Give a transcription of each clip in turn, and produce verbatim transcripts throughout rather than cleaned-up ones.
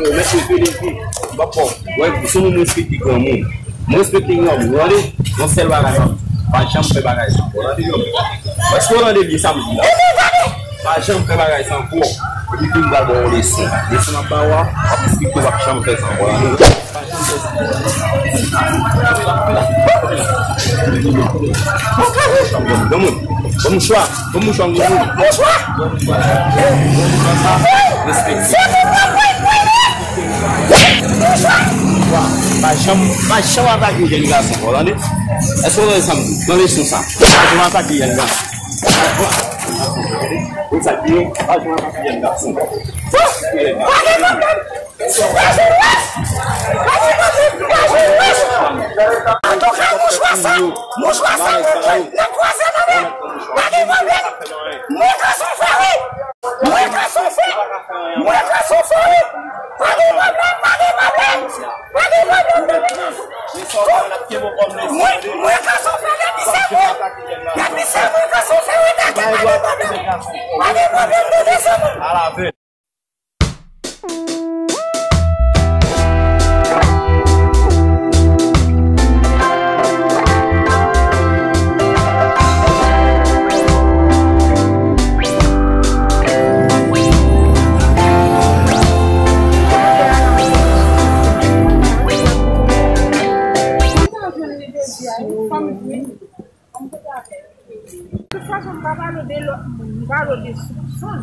Ou mèt leve, leve. M p ap fè w. Wè, se moun m respekte granmoun. M respekte granmoun, tande? Yon sèl bagay, non. Pa janm fè bagay sa ankò, tande, granmoun? Èske w tande byen sa m di la? Pa janm fè bagay sa ankò. Epi tou m pral ba w yon leson. Leson m ap ba w a, w ap respekte, w p ap janm fè sa ankò, tande? Granmoun, bon mouchwa, bon mouchwa, granmoun. Mouchwa! Respekte. Pa janm, pa janm atake jèn gason, ou tande? Èske w tande sa m di? Tande son sa. Pa janm atake jèn gason. Ou sa di, pa janm atake jèn gason. Antouka, mouchwa sa, mouchwa sa, nan twazyèm ane, pa gen pwoblèm. Mwen ka soufè, wi. Mwen ka soufè. Mwen ka soufè, wi. Pa gen pwoblèm, pa gen pwoblèm. Pa gen pwoblèm, pa gen pwoblèm. Mwen, mwen ka soufè, depi se mwen. Depi se mwen ka soufè, wi, pa gen pwoblèm. Pa gen pwoblèm, depi se mwen. Tout fason, m pa pale de lòt moun, m pale de Soupsonn.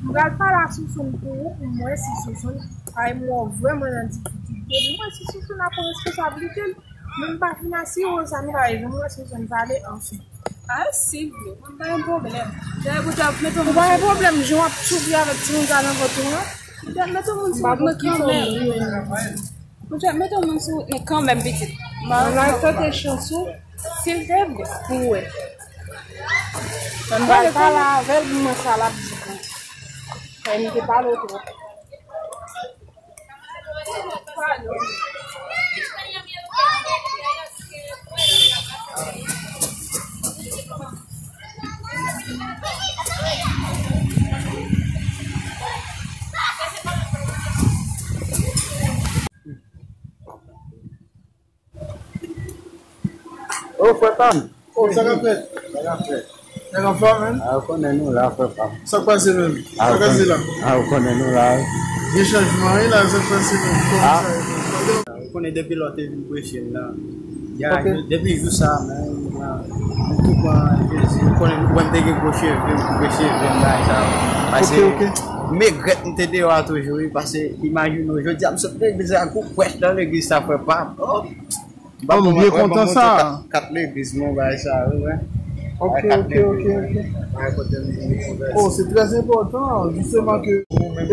M pral pale a Soupsonn pou ou, pou m wè si Soupsonn, ay, m wè w vrèman nan difikilte. Pou m wè si Soupsonn ap pran responsablite l, men m pa fin asire w sa, nou pa rive, m wè Soupsonn pale, anfen. A, Silvio, mwen pa gen pwoblèm. Dayè, pou w t ap mete yon moun sou. Ou pa gen pwoblèm, jan w ap soufri avèk timoun sa nan vant ou an. Ou t ap mete yon moun sou wout mwen kanmenm. Ou t ap mete yon moun sou wout mwen kanmenm, pitit. Ann al tante chans ou. Silvouplè, pou wè. Ann al pale avè l pou m wè sa l ap di pou ou. Fè m te pale w twòp. Ô, frè pa m. Ô, sa k ap fèt? Sa k ap fèt? Nèg anfòm, menn? A, ou konnen nou la, frè pa m. Sa k pase, menn? Sa k pase la? A, ou konnen nou la. Gen chanjman, wi, la, sa k pase, menn? Kòman sa ye, menn? Ou konnen depi lè w te vin preche m nan, ya, depi jou sa a, menn, m tou pran Jezi. Ou konnen, mwen, m te gen gwo cheve, m koupe cheve m, bagay sa yo. Paske m regrèt m te deyò a toujou, wi, paske imajine w, jodi a, m sot legliz la, gwo prèch nan legliz sa, frè pa m. Oh! M pa konn, m byen kontan sa. Kat, kat legliz mwen bay sa, wi, wi. Ok, ok, ok, ok. Bay kote m vini konvèti. Oh, se trè enpòtan, jisteman, ke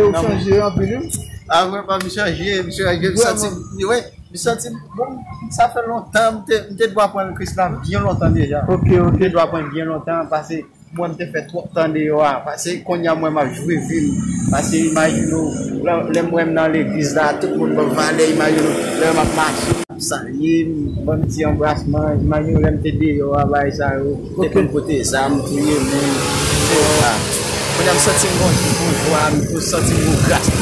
ou chanje anpil, wi. A, mwen pa m chanje, m chanje, m santi m, wi, m santi m, bon, sa fè lontan, m te, m te dwe aprann Kris la byen lontan deja. Ok, ok. M te dwe aprann byen lontan, pase Mwen, m te fè twòp tan deyò a. Pase kounye a, mwen, m ap jwi vi m. Pase imajine w, lè, lè m wè m nan legliz la, tout moun ban m valè, imajine w, lè m ap mache, y ap salye m, ban m ti anbrasman, imajine w, lè m te deyò a, bagay sa yo, m te konn pote zam, touye moun, et cetera. Kounye a, m santi m gon, gon jwa, m santi m gon gras.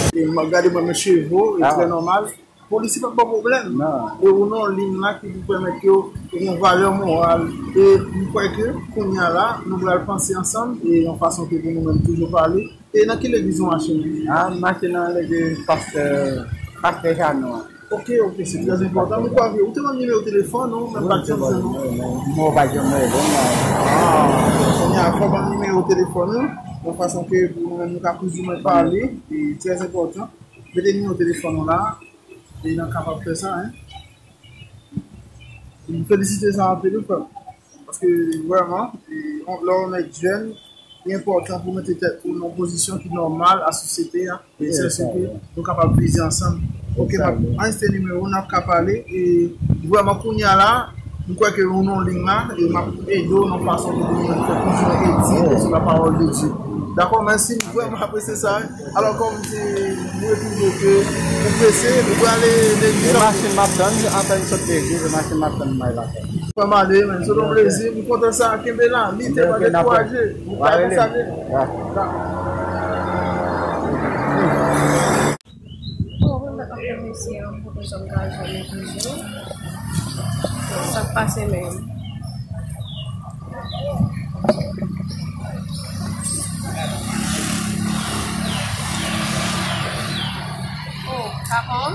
E m ap gade mwen, men cheve w, e trè nòmal. Polis pa p ba w pwoblèm. E ou nan yon liy la ki pou pèmèt ke ou gen yon valè moral. E m kwè ke kounye a la, nou pral panse ansanm e yon fason ke pou nou menm toujou pale. E nan ki legliz ou mache menm? A, m mache nan legliz pastè, pastè Jano an. Ok, ok, se trè enpòtan. M kwè ke ou te ban m nimewo telefòn ou, men m pa t janm jwenn ou. Non, ou pa t janm rele m, non. A, kounye a, fò w ban m nimewo telefòn ou, yon fason ke pou nou menm nou ka plizoumwen pale, e trè enpòtan. Mete nimewo telefòn ou la. E n ap kapab fè sa, en. M felisite sa anpil, wi, frè m. Paske, vrèman, e, on, lè w nèg jèn, li enpòtan pou mete tèt ou nan yon pozisyon ki nòmal a sosyete a. E se sa ke nou kapab vize ansanm. Ok, m ap anrejistre nimewo w, n ap ka pale. E, vrèman, kounye a la, m kwè ke ou nan liy la, e m ap ede w nan fason pou nou menm fè plizyè etid sou la pawòl de Dye. Dakò, mèsi, m vrèman apresye sa. Alò, kòm se, nou retwouve ke ou prese, ou prale legliz. E machin m ap tann, apèn m sot legliz, e machin m ap tann m al lakay. Fè m ale, men, se yon plezi, m kontan sa, kenbe la, lite, pa dekouraje, ou pa konsa vre. Mesye an, pou bezwen gaz an toujou. Sa k pase menm? Oh, sa bon?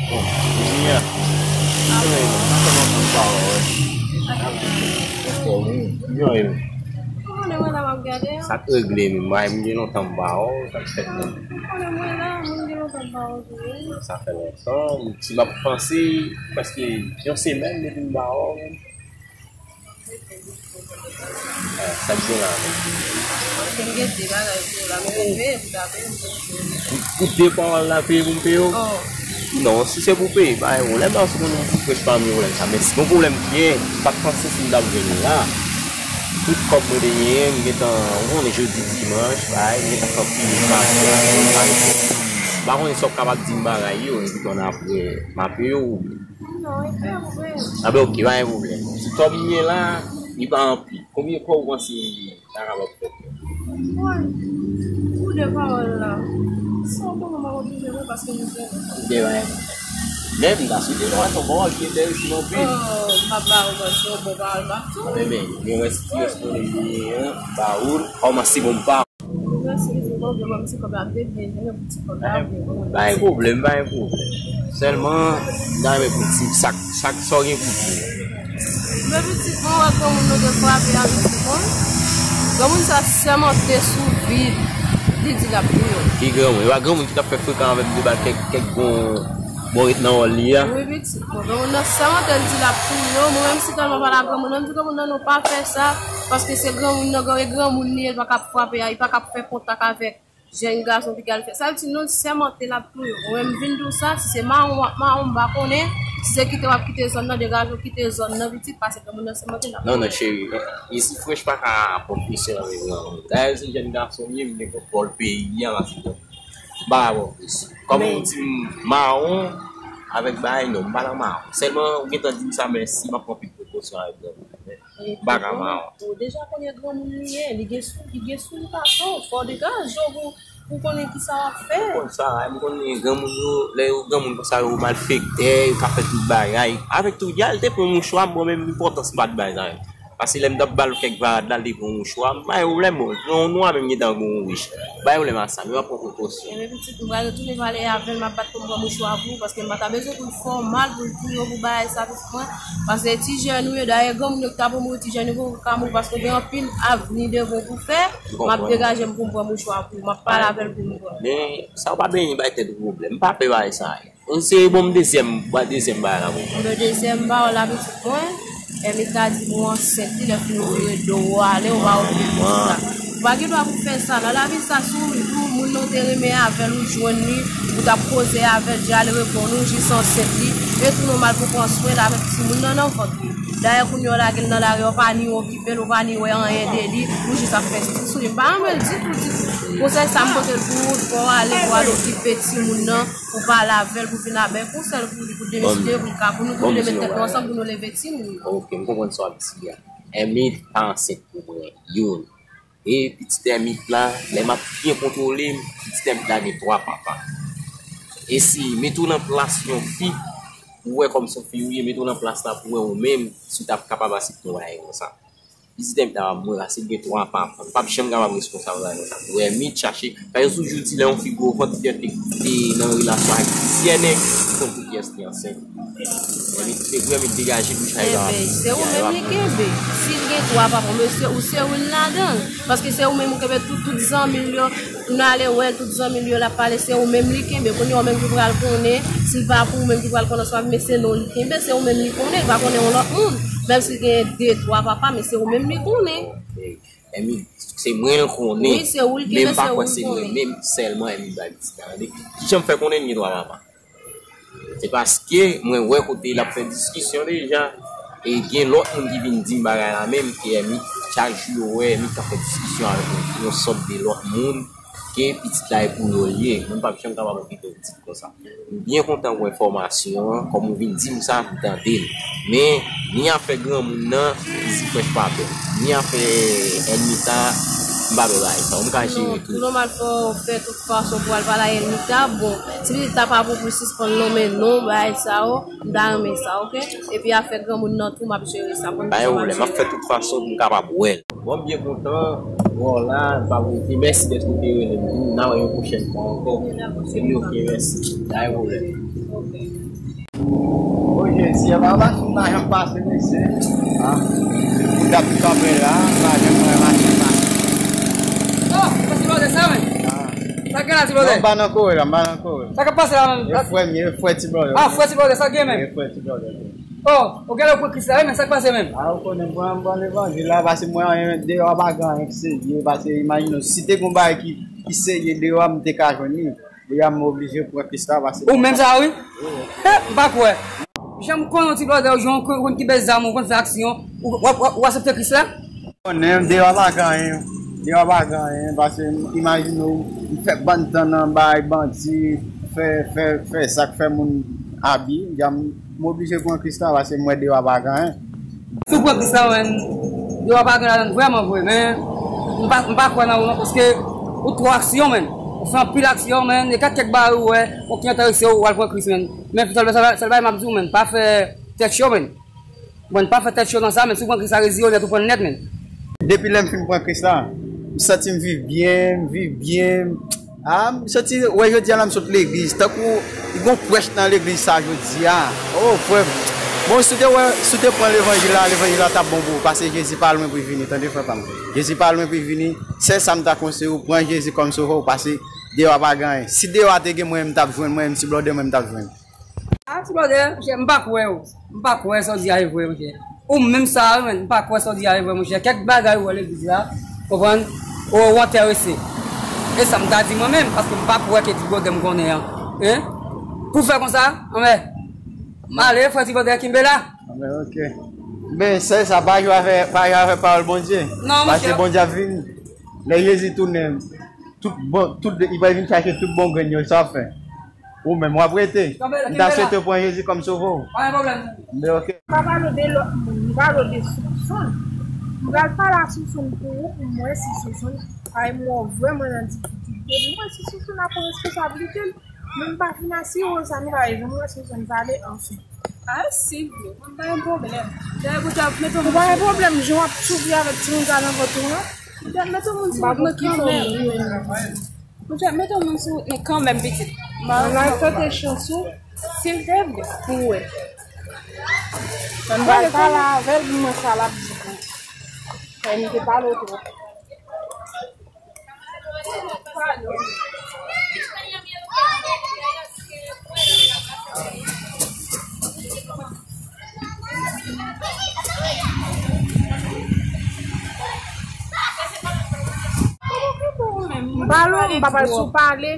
Bon, jodi a. Sa bon. Mwen pa konn anpil pawòl. Bon, wi. Jan e. Ou konnen mwen la m ap gade a. Sa k regle menm? Mwen, mwen gen lontan m pa wè w, sa k fèt menm? Ou konnen mwen la, mwen gen lontan m pa wè w tou, wi. Sa fè lontan, m ti m ap panse, prèske yon semèn depi m pa wè w menm. Ah, sa k gen la menm? Paske m gen de bagay pou la, men m peye pou ta peye m pou m peye. Ou, ou de pawòl la peye pou m peye w? Oh. Non, si se pou peye, pa gen pwoblèm, paske mwen menm pou frèch pa m gen pwoblèm sa. Men si gon pwoblèm ki gen, m pa t panse si m t ap jwenn ou la. Tout kòb mwen te genyen, m gentan, ou konnen jodi dimanch, bay, m gentan fè anpil mache, anpil mache. M pa konnen si w ap kapab di m bagay yo, epi konn apre, m ap peye w oubyen? Non, e pa vre. A ben, oke, pa gen pwoblèm. Ti kòb m gen la, li pa anpil. Konbyen kòb ou panse ta kapab fè? Mwen, pou de pawòl la, se yon bon moman oblije mwen paske nou gen. Ou gen, pa gen pwoblèm. Men m ta swete nou wè se yon bon bagay ki enterese nou anpil. Oh, m ap ba ou manti, yon bon pawòl m ap tou. Enben, gen yon ti rès konnen m genyen an, ba ou l, kòmanse bon m pa. Mèsi, mèsi, bon, bon, bon, ti kòb la, m te byen, men pou ti kòb la, byen, bon, ba yon pwoblèm, ba yon pwoblèm. Sèlman, m ta renmen pou di sa, sa, sa w gen pou di. Men pitit mwen, wè granmoun nou te frape a pitit mwen. Granmoun sa sèmante sou vi l. Li di l ap touye w. Ki granmoun? E pa granmoun ki t ap fè frekan avè m de bal kèk, kèk bon, bon ret nan wòl li a? Wi, pitit mwen. Granmoun nan sèmante l di l ap touye w. Mwen menm si tèlman pale ak granmoun nan, m di granmoun nan, non, pa fè sa. Paske se granmoun nan, e granmoun li ye, li pa ka ap frape a, li pa ka ap fè kontak avèk jèn gason ki al fè sa, l di non, l sèmante l ap touye w. Mwen, m vin di w sa, si se mawon w ap mawon, m pa konnen. Si se kite w ap kite zòn nan, degaje w kite zòn nan, pitit, paske granmoun nan sèmante l ap touye w. Non, non, cheri, isi frèch pa ka pran presyon nan men granmoun. Dayè, se jèn gason m ye, m gen kontwòl peyi a, paske m pa ka pran presyon. Kòm ou di m mawon, avèk bagay, non, m pa nan mawon. Sèlman, ou gentan di m sa, men si m ap pran anpil prekosyon avèk granmoun. Bagay mawon. Ou deja konnen granmoun li ye, li gen sou, li gen sou li pa fò, fò degaje w pou, pou konnen kisa w ap fè. Ou konn sa, m konnen granmoun yo, lè yo granmoun konsa yo malfektè, yo ka fè tout bagay. Avèk tou, y al te pran mouchwa, mwen menm enpòtans m pa t bay sa. Paske lè m t ap ba l kèk varad la, l te pran mouchwa, m pa gen pwoblèm, bon, non, nou a menm gentan gon wich. Bay pwoblèm a sa, men w ap pran prekosyon. Enben pitit, m pral retounen pale avè l, m ap bat pou m pran mouchwa pou ou, paske m pa ta bezwen pou l fè w mal, pou l touye w, pou bagay sa, pitit mwen. Paske ti jèn ou ye, dayè granmoun yo ki ta pou mouri, ti jèn yo poko ka mouri, paske w gen anpil avni devan w pou fè. M ap degaje m pou m pran mouchwa pou ou, m ap pale avè l pou m pran. Men, sa w pa bezwen bay tèt ou pwoblèm, m pa pè bagay sa yo. Se bon, m dezyèm, ba dezyèm bagay la pou mwen. Bon, dezyèm pawòl la, pitit mwen, Èmit ka di m ou ansent li, lè fini ou vire do w ale, ou pa okipe pitit la. Ou pa gen dwa pou fè sa. Nan lavi sa, si w, si w moun nan ou te renmen avè l, ou jwenn li, ou t ap koze avè l, di al reponn ou, jis ansent li, retounen w mal pou pran swen l avèk timoun nan nan vant li. Dayè, kounye a w lage l nan lari a, ou pa ni okipe l, ou pa ni wè anyen de li, ou jis ap fè stil sou li. M pa renmen l ditou, ditou. Konsèy sa, m pote l pou ou, fò w ale, pou w al okipe timoun nan. Ou pale avè l pou vin avèk yon sèl kou li, pou deside pou l ka, pou nou tou le met tèt nou ansanm pou nou leve timoun nan. Ok, m konprann sa w ap di a. Èmit pa ansent pou mwen, youn. E pitit Èmit la, lè m ap byen kontwole m, pitit Èmit la gen twa papa. E si, mete w nan plas yon fi, ou wè kòm se yon fi ou ye, mete w nan plas la pou wè ou menm, si w t ap kapab aksepte yon bagay konsa. Pitit Èmit la pa mwen, paske l gen twa papa. M p ap janm kapab responsab bagay konsa. Pou Èmit chache, paske yo toujou di lè yon fi gwo vant, li te, te nan relasyon ak plizyè nèg, li konn pou kiyès li ansent. Èmit, se pou Èmit degaje bouch la, li pa ap di a, li pa ap di a. Enben, se ou menm li kenbe. Si l gen twa papa, men se ou, se ou l ladan l. Paske se ou menm ou kenbe tout, tout zanmi l yo. Pou n ale wè l, tout zanmi l yo l ap pale, se ou menm li kenbe. Kounye a ou menm ki pral konnen, si l pa pou ou menm ki pral konnen, swa, men se non li kenbe, se ou menm li konnen, li pa konnen yon lòt moun. Menm si l gen de, twa papa, men se ou menm li konnen. Ok. Èmit, se mwen l konnen. Wi, se ou l kenbe, se ou l konnen. Men m pa kwè se mwen menm sèlman Èmit bay pitit la, tande. Kijan m fè konnen l gen twa papa? Se paske mwen wè kote l ap fè diskisyon deja, e gen lòt moun ki vin di m bagay la menm, ke Èmit, chak jou yo wè Èmit k ap fè diskisyon avèk yon, yon sòt de lòt moun, ke pitit la e pou yo l ye. Mwen m p ap janm kapab okipe yon pitit konsa. M byen kontan pou enfòmasyon an, kòm ou vin di m sa, m tande l. Men, ni afè granmoun nan, izi frèch pa bèl. Ni afè Èmit la, M pa dwe bagay sa, m ka jere tou. Non, tou nòmal fò w fè tout fason pou w al pale a Yèlmita. Bon, si pitit la pa pou pou sispann nonmen non, bagay sa yo, m ta renmen sa, oke? Epi afè granmoun nan tou, m ap jere sa. Pa gen pwoblèm, m ap fè tout fason pou m kapab wè l. Bon, m byen kontan wè w la, m p ap rete. Mèsi dèske w te rele m. N a wè yon pwochèn fwa ankò. Epi oke, mèsi. Pa gen pwoblèm. O Jezi, e pa machin pa janm pase, mesye. Ah. Pou dat m kanpe la, pa janm wè machin pase. Oh, se pa ti blòdè sa, men. Ah. Sa k gen la, ti blòdè? Non, m pa nan kore la, m pa nan kore. Sa k ap pase la, men? E frè m, e frè ti blòdè. Ah, frè ti blòdè, sa k gen, men? E frè ti blòdè. Oh, ou genlè pran Kris la, wi, men sa k pase menm? A, ou konnen, m pran, m pran levanjil la, paske mwen, deyò a pa gen anyen ki serye, paske imajine w, si te gen yon bagay ki, ki serye deyò a, m te ka jwenn li. Deyò a, m oblije pran Kris la, paske... Ou menm sa, wi? Wi. Eh, m pa kwè. Jan m konnen w ti blòdè, ou jan w konn ki bèl zam, ou konn fè aksyon, ou, w ap, w ap, w ap aksepte Kris la? Konnen, deyò a pa gen anyen. Deyò a pa gen anyen, paske imajine w, m fè bann tan nan bay bandi, fè, fè, fè sa k fè moun abiye, m oblije pran Kris la, paske m wè deyò a pa gen anyen. Si w pran Kris la, men, deyò a pa gen ladan vrèman vre, men m pa, m pa kwè nan ou non, paske ou twò aksyon, men. Ou fè anpil aksyon, men, e gad kèk bagay ou wè, ou ki enterese w, w al pran Kris, men. Men sèl, sèl, sèl bagay m ap di w, men, pa fè tèt cho, men. Bon, pa fè tèt cho nan sa, men si w pran Kris la, rezire w nèt, ou pran l nèt, men. Depi lè m fin pran Kris la, m santi m viv byen, m viv byen. Ah, m santi, wè, jodi a la, m sot legliz. Tankou, gon prèch nan legliz sa jodi a. Oh, frè m. Bon, si w te wè, si w te pran levanjil la, levanjil la t ap bon pou ou, paske Jezi pa lwen pou l vini, tande, frè pa m. Jezi pa lwen pou l vini. Sèl sa m ta konseye w, pran Jezi kòm sovè w, paske deyò a pa gen anyen. Si deyò a te gen mwayen, m t ap jwenn, mwen menm, ti blòdè, mwen, m t ap jwenn. Ah, ti blòdè, monchè, m pa kwè w. M pa kwè sa w di a e vre, monchè. Ou menm sa, wi, men, m pa kwè sa w di a e vre, monchè. Kèk bagay ou wè legliz la, konprann, ou, ou enterese. E sa m ta di mwen menm, paske m pa kwè ke ti blòdè m konnen an. Hein? Pou fè konsa, anmè. M ale, frè ti blòdè, kenbe la. Anmè, oke. Men, sè sa, pa jwe avè, pa jwe avè pawòl Bondye. Non, monchè. Paske Bondye ap vini. Lè Jezi tounen, tout bon, tout, li pral vin chache tout bon grenn yo, sa w ap fè? Ou menm, w ap rete? M ta swete w pran Jezi kòm sovè w. Pa gen pwoblèm. Men, oke. M pa pale w de lòt moun, m pale w de Sousou. M pral pale a Sousou pou ou, pou m wè si Sousou, ay, m wè w vrèman nan difikilte. M wè si Sousou ap pran responsablite l. Men m pa fin asire w sa, nou pa janm wè Sousou pale, anfen. Ah, Silvio, m pa gen pwoblèm. Dayè, pou ta mete yon... Ou pa gen pwoblèm, jan w ap soufri avèk timoun sa nan vant ou an? Mete yon moun sou wout mwen kanmenm. Monchè, mete yon moun sou wout mwen kanmenm, pitit. Ann al tante chans ou, silvouplè, pou wè. Ann al pale avè l, pou mwen sa l ap di pou ou. Fè m te pale w twòp. M pale w, m pa pale sou pale,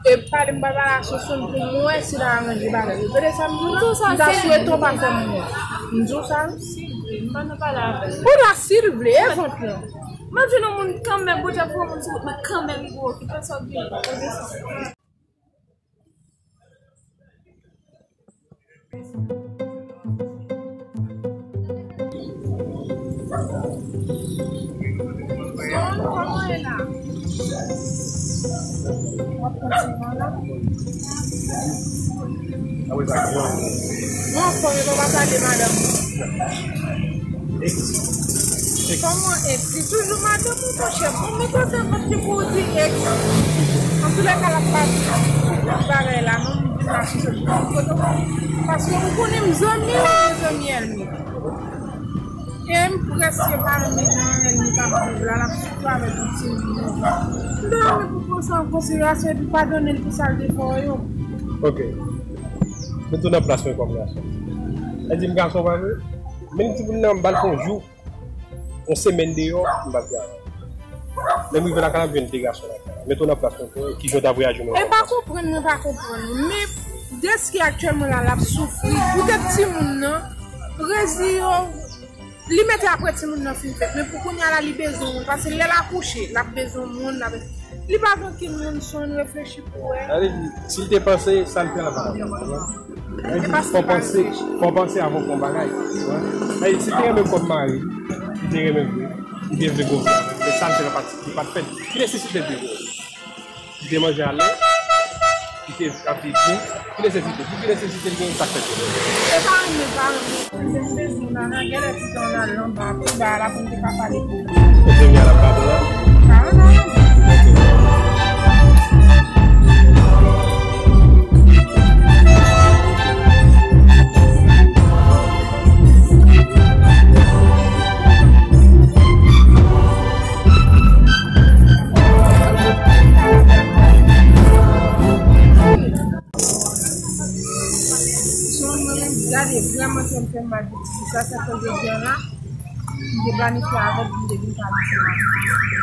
e pale m pa pale a Sousou pou m wè si l aranje bagay yo. Tande sa m di w la? M ta swete w pa fè m wont. M di w sa wi. Ou la silvouplè, e vant lan. Mwen vin yon moun kanmenm, Bondye ap voye moun sou wout mwen kanmenm, li pou okipe sa w gen. Son, kòman w ye la? W ap pran ti van la? Mwen anfòm, e papa sa de madanm. Kòman ex? Li toujou madanm ou, monchè? Bon, men kote vant li pou w di ex? Antoulèka, l ap pati. Tout bagay la, non, m vin mache sot tout kote. Paske ou konnen m zanmi ou, ou zanmi ènmi. E m prèske pa renmen jan ènmi t ap viv la, l ap sitou avèk yon timoun. M ta renmen pou pran sa an konsiderasyon epi padone l pou sa l te fè w yo. Ok. Mete w nan plas mwen kòm gason. Sa di m gason pa vre? Men timoun nan, m ba l fè yon jou, yon semèn deyò, m p ap travay. Lè m rive lakay la, m jwenn de gason lakay la. Mete w nan plas mwen pou wè kijan w t ap reyaji menm kòm gason. E pa konprann, mwen pa konprann ou. Men deske aktyèlman la, l ap soufri. Poutèt timoun nan, rezi yo, li mete apre timoun nan fin fèt. Men pou kounye a la, li bezwen moun. Paske lè l akouche, l ap bezwen moun, l ap, li pa gen okenn moun, se yon reflechi pou wè. Sa vle di, si l te panse, sa l fè la pa t ap fèt. Fò panse, fò panse avan w fè yon bagay. Sa vle di, si l te renmen kòm mari, li te renmen vre, li te vle gwo. Men sa l fè nan pati ki pa t fèt. Ki nesesite l te gen? Li te manje alè, li te ap viv byen. Ki nesesite? Pou ki nesesite l gen sa k fèt? Se pa renmen, pa renmen. Mwen menm bezwen la, nan genlè pitit la al anba, pi ba la pou m te ka pale pou li. Ou te gen al anba pou la? Pa renmen. Ok. Son mwen menm, gade, vrèman kè m fè m mal pou ti fi sa, sa fè jodi a la, m te planifye avè l pou m te vin pale ansanm avè l.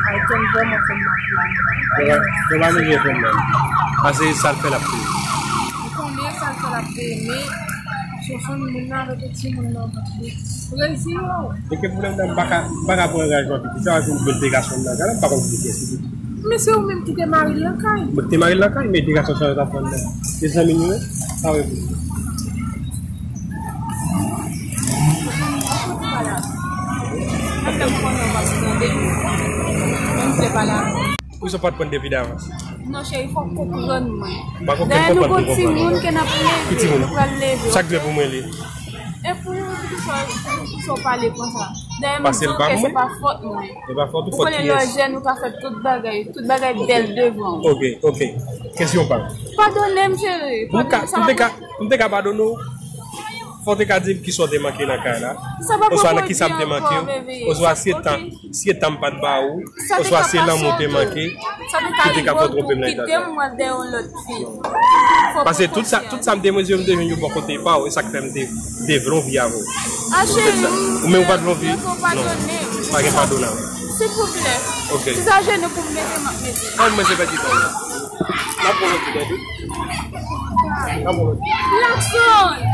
Ayisyen vrèman fè m mal. Yo pa, yo pa bezwen fè m mal. Paske sa l fè l ap peye. Ou konnen sa l fè l ap peye, men Sofran moun nan avèk yon timoun nan vant li. Reyisi yo. E ke pwoblèm nan, m pa ka, m pa ka pran angajman piti. Sa vle di m jwenn de gason nan, gade m pa konn ki kiyès ki piti. Men se ou menm ki te mari l nan kay. Mwen ki te mari l nan kay, men de gason sa yo t ap vann nan. Se zanmi nou yo, sa vre pou nou. Pou sa w pa t konn depi davans? Non, cheri, fòk w konprann mwen. M pa konprann. Dayè nou gon timoun ke n ap leve, nou pral leve. Sa k dwe pou mwen li? E pou, pou sa, pou sa w pale konsa? Dayè m di w ke se pa fòt mwen. E pa fòt ou, fòt kiyès? Ou konnen lè w jèn, ou ka fè tout bagay, tout bagay bèl devan w. Ok, ok. Kesyon pa m. Padone m, cheri. Padone m, sa pa pou m te ka, m te ka padone w. Fò w te ka di m kisa w te manke nan kay la. Oswa nan kisa m te manke w. Oswa si e tan, si e tan m pa t ba ou. Oswa si e lanmou w te manke ki te ka fè w twonpe m nan eta sa. Paske tout sa, tout sa m te mezire, m te jwenn yo bò kote pa w, e sa k fè m te, te vle yon vi avè w. Ou menm ou pa t vle yon vi? Non. Pa gen padonaj. Silvouplè. Ok. Si sa jennen pou m mete, m ap mete. Ban mwen se pèdi tan. N ap pran lòt ti tande. N ap pran lòt. Lakson!